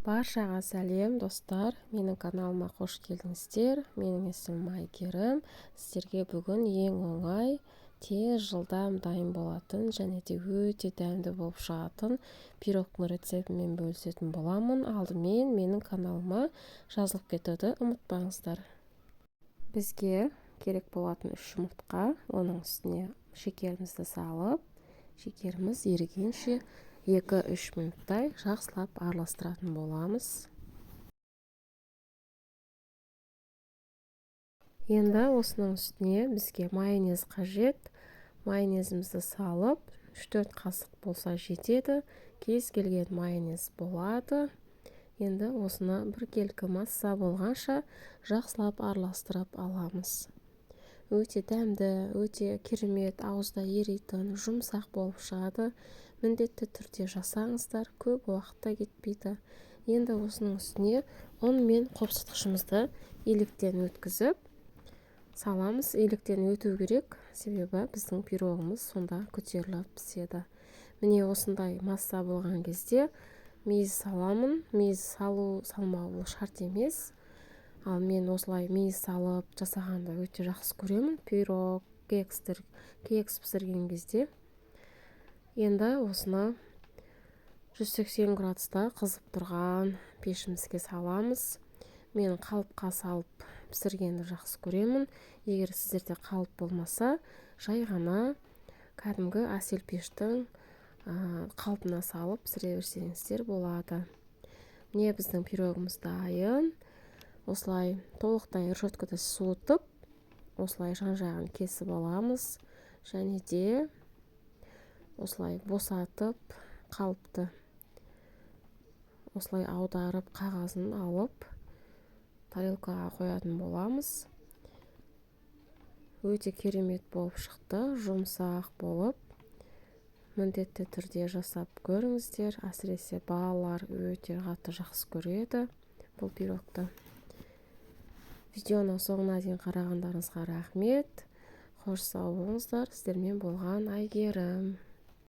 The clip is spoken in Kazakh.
Баршаға сәлем, достар! Менің каналыма қош келдіңіздер. Менің есімім Айгерім. Сіздерге бүгін ең оңай, тез, жылдам дайын болатын және де өте дәмді болып шығатын пирогтың рецептімен бөлісетін боламын. Алдымен менің каналыма жазылып кетуді ұмытпаңыздар. Бізге керек болатын 3 жұмыртқа, оның үстіне шекерімізді салып, шекеріміз ерігенше 2-3 минуттай жақсылап араластыратын боламыз. Енді осының үстіне бізге майонез қажет. Майонезімізді салып, 3-4 қасық болса жетеді. Кез келген майонез болады. Енді осыны біркелкі масса болғанша жақсылап араластырып аламыз. Өте дәмді, өте керемет, ауызда еритін, жұмсақ болып шығады. Міндетті түрде жасаңыздар, көп уақыт та кетпейді. Енді осының үстіне ұн мен қопсытқышымызды електен өткізіп саламыз. Електен өту керек, себебі біздің пирогымыз сонда көтеріліп піседі. Міне, осындай масса болған кезде мейіз саламын. Мейіз салу, салмау бұл шарт емес. Ал мен осылай мейіз салып жасағанды өте жақсы көремін. Пирог, кекс пісірген кезде. Енді осыны 180 градуста қызып тұрған пешімізге саламыз. Мен қалыпқа салып пісіргенді жақсы көремін. Егер сіздерде қалып болмаса, жай ғана кәдімгі әсел пештің қалпына салып пісіре берсеңіздер болады. Міне, біздің пирогымыз дайын. Осылай толықтай решеткада суытып, осылай жан-жағын кесіп аламыз. Және де осылай босатып, қалыпты осылай аударып, қағазын алып, тарелкаға қоятын боламыз. Өте керемет болып шықты, жұмсақ болып. Міндетті түрде жасап көріңіздер. Әсіресе балалар өте қатты жақсы көреді бұл пирогты. Видеоның соңына дейін қарағандарыңызға рахмет. Қош, сау болыңыздар. Сіздермен болған Айгерім.